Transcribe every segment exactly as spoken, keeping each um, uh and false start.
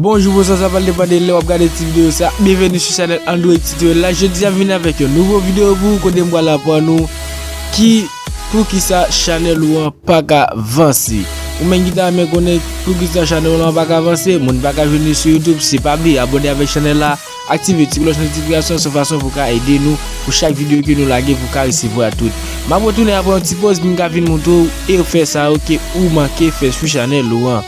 Bonjou, bonswa, sa pral depann de lè w ap gade ti videyo sa. Byenveni sou chanèl Android Tutorial la. Jodi a m vin avèk yon nouvo videyo pou ou kote m pral aprann ou ki, poukisa chanèl ou an pa ka vanse. Ou menm ki ta renmen konnen poukisa chanèl ou an pa ka vanse, moun pa ka jwenn li sou YouTube, se pa bliye abòne avèk chanèl la, aktive ti klòch notifikasyon se yon fason pou w ka ede nou pou chak videyo ke nou lage pou w ka resevwa tout. M ap retounen apre yon ti poz pou m ka vin montre w e fè sa yo ke ou manke fè sou chanèl ou an.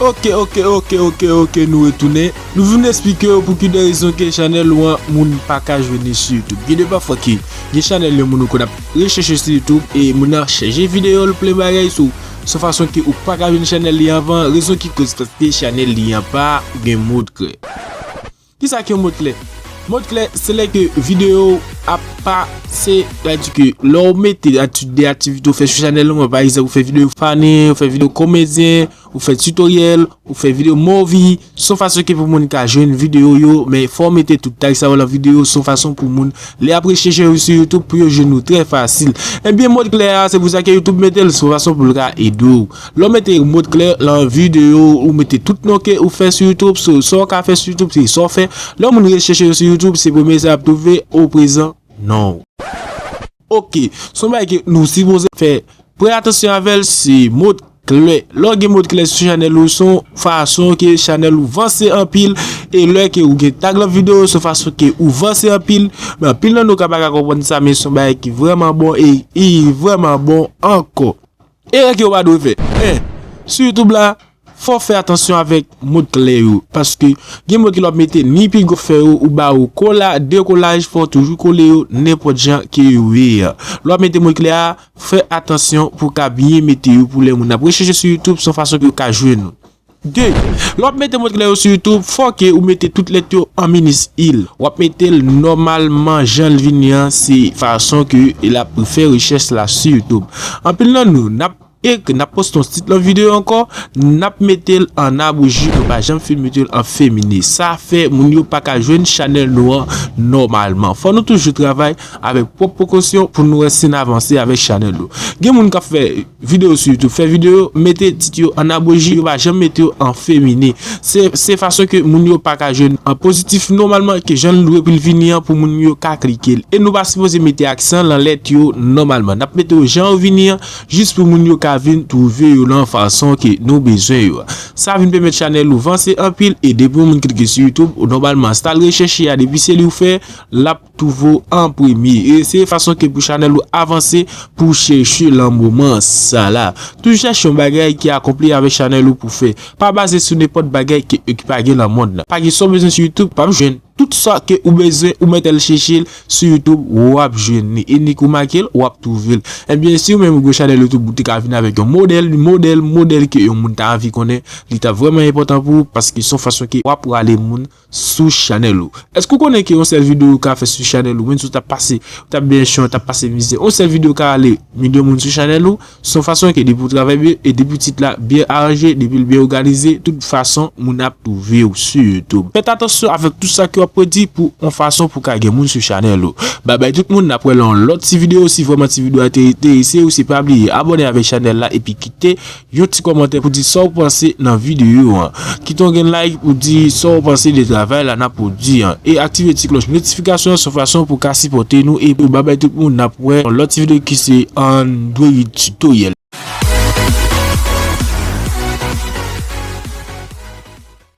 Ok, ok, ok, ok, ok, nou retounen. Nou vin eksplike w pou ki de rezon ke chanèl ou an moun pa ka jwenn li sou YouTube. Gen de pafwa ke gen chanèl yon moun ou konn ap rechèche sou YouTube e moun nan chèche videyo l plen bagay sou, sou fason ke ou pa ka jwenn chanèl li an avan, rezon ki koz paske chanèl li an pa gen mo klè. Kisa ki yon mo klè? Mo klè, se lè ke videyo w ap pase, sètadi ke lè w mete ati-, de aktivite w fè sou chanèl ou, pa egzanp, ou fè videyo funny, ou fè videyo komedyen, ou fè tutorial, ou fè videyo movie, se yon fason ke pou moun ka jwenn videyo yo, men fò w mete tout tag sa yo lan videyo, se yon fason pou moun, lè y ap rechèche ou sou YouTube, pou yo jwenn ou trè fasil. Ebyen, mo klè a, se pou sa ke YouTube mete l, se yon fason pou l ka ede w. Lè w mete mo klè lan videyo, ou mete tout non ke ou fè sou YouTube, so, sa w ka fè sou YouTube, se sa w fè. Lè yon moun rechèche ou sou YouTube, se premye sa y ap twouve, oprezan non w. Ok, se yon bagay ke nou sipoze fè prè atansyon avè l, se mo klè. Lè w gen mo klè sou chanèl ou, se yon fason ke chanèl ou vanse anpil, e lè ke ou gen tag lan videyo, se yon fason ke ou vanse anpil, men anpil nan nou ka pa ka konprann sa, men se yon bagay ki vrèman bon e, e vrèman bon ankò. Erè ke w pa dwe fè. En, sou YouTube la, fò w fè atansyon avèk mo klè yo, paske gen mo klè w ap mete ni pi gwo fè yo, ou ba yo kola, dekolaj, fò w toujou kole yo nenpòt jan ke yo ye a. Lè w ap mete mo klè a, fè atansyon pou w ka byen mete yo pou lè moun ap rechèche sou YouTube, se yon fason ke yo ka jwenn ou. De, lè w ap mete mo klè yo sou YouTube, fò ke ou mete tout lèt yo an minisiyil. W ap mete l nòmalman jan l vini an, se fason ke l ap fè rechèch la sou YouTube. Anpil nan nou, n ap ekri, n ap poste yon tit lan videyo ankò, n ap mete l an abouji, nou pa janm fin mete l an femine. Sa fè moun yo pa ka jwenn chanèl nou an nòmalman. Fò nou toujou travay avèk pwòp prekosyon pou nou wè si n avanse avèk chanèl nou. Gen moun k ap fè videyo sou YouTube, fè videyo, mete tit yo an abouji, yo pa janm mete yo an femine. Se, se fason ke moun yo pa ka jwenn an pozitif nòmalman ke jan l dwe pou l vini an pou moun yo ka klike l. E nou pa sipoze mete aksan lan lèt yo nòmalman. N ap mete yo jan yo vini an, jis pou moun yo ka vin twouve yo lan fason ke nou bezwen yo a. Sa vin pèmèt chanèl ou vanse anpil, e depi yon moun klike sou YouTube, ou nòmalman, si l al rechèche a, depi se li ou fè, l ap twouve w an premye. E se fason ke pou chanèl ou avanse, pou chèche lan moman sa la. Toujou chèche yon bagay ki akonpli avèk chanèl ou pou fè. Pa baze sou nenpòt bagay ke, ki pa gen lan mond lan. Pa gen sa w bezwen sou YouTube, p ap jwenn. Tout sa ke ou bezwen, ou mèt al chèche l sou YouTube, w ap jwenn li. E ni kou make l, w ap twouve l. Ebyen, si ou menm ou gen chanèl YouTube, ou te ka vin avèk yon modèl, modèl, modèl ke yon moun ta anvi konnen, li ta vrèman enpòtan pou ou, paske se yon fason ke w ap rale moun sou chanèl ou. Èske ou konnen ke yon sèl videyo ou ka fè sou chanèl ou, menm si w t ap pase, ou t ap benyen chan, ou t ap pase mizè, yon sèl videyo ka rale milyon moun sou chanèl ou? Se yon fason ke depi w travay byen, e depi tit la byen aranje, depi l byen òganize, tout fason moun ap twouve w sou YouTube. Fèt atansyon avèk tout sa ke w ap pwodui pou yon fason pou ka gen moun sou chanèl ou. Babay tout moun, n ap wè lan yon lòt ti videyo. Si vrèman ti videyo a te enterese w, se pa bliye abòne avèk chanèl la epi kite yon ti kòmantè pou di sa w panse nan videyo an. Kite yon grenn like pou di sa w panse de travay la n ap pwodui an. E aktive ti klòch notifikasyon an, se yon fason pou w ka sipòte nou e pou babay tout moun n ap wè yon lòt ti videyo ki se Android Tutorial.